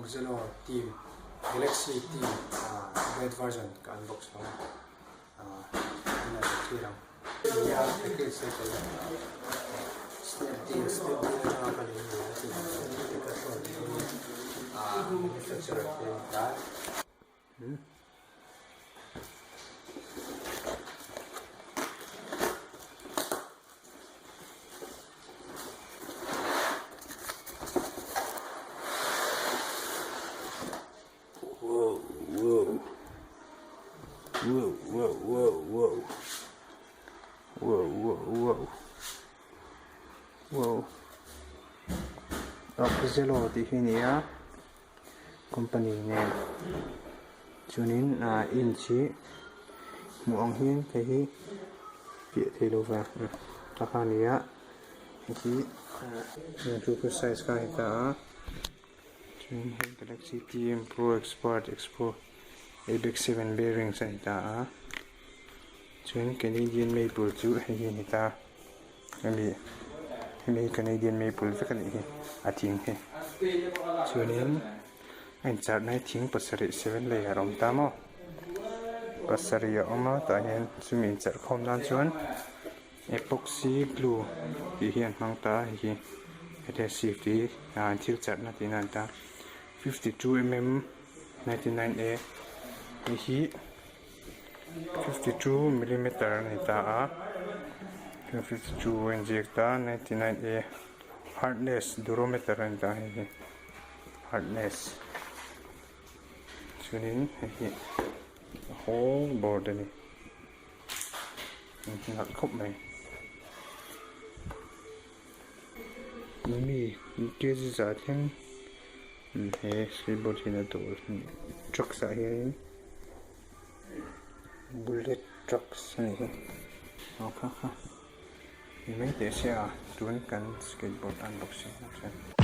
Oxelo team Galaxy team red version ka unbox dawn a an lo thlir ang. Nia package te ka la Snapdeal Snapdeal atanga ka lei ni a tih Decathlon hi manufacturer te an ni ta. Whoa, whoa. Whoa, whoa, whoa, whoa. Whoa, whoa, whoa. Whoa. Zelo tih hi a ni a. Company nen chuanin ah inch hi hmuh ang hian hei hi piah thei lo va a kha a ni a hei hi chu chu size kha a ni ta a chuan hei galaxy t m pro expert expo apex seven bearings a ni ta a chuan canadian maple chu hei hi a ni ta. Hemi hemi hi Canadian maple vek a nih hi a thing hi chuanin a incharna hi thing pasarih seven layer a awm ta maw pasarih a awm a tah hian chumi incharh khawm nan chuan epoxy glue tih hi an hmang ta a hei hi adhesive tih hi an thil charhna tihna a ni ta 52 mm 99 A hei hi. 52 millimeter a ni ta a 52 a inziak ta 99 A hardness durometer a ni ta hei hi hardness chuanin hei hi a whole board a ni nalh khawp mai mi kg zah thleng he skateboard hian a dawr a ni trucks ah hianin. Bullet trucks a nih hi aw kha kha ni mai teh se a tun kan skateboard unboxing ah chuan.